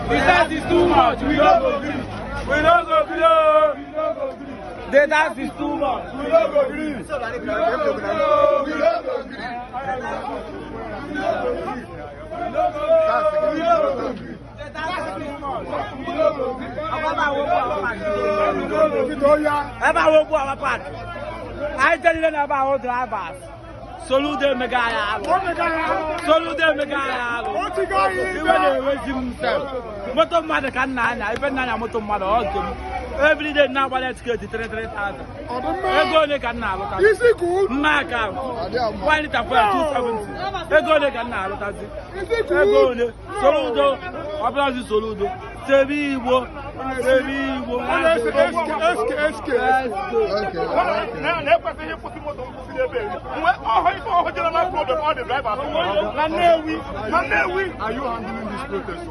The tax is too much. We no go gree. We no go gree. Oh. We no go gree. The tax is too much. We no go gree. We no go gree. Oh. We no go gree. We no go gree. We no go gree. We no go gree. The tax is too much. We no go gree. We no go gree. Ebe ahụ okwu our part. Anyị jelile na ebe ahụ drivers. Soludo emega anyị alụ. Soludo emega anyị alụ. Iwe na-ewezi m sef. Moto mmadụ ka m na-anya, ife nna anya moto mmadụ ọ nke m. Everyday na-agbara ticket 33,000. Ego ole ka m na-alụtazi? Mma aka 1 litre fuel 270. Ego ole ka m na-alụtazi? Ego ole? Soludo, ọbụlazi Soludo. Sebe Igbo, sebe Igbo. Na-ekwesịghị ịkwụsị moto nkwụsị n'ebe nwe ọhụ ife ọhụ general problem all the drivers Na Nnewi. Na Nnewi. Are you handling this protest?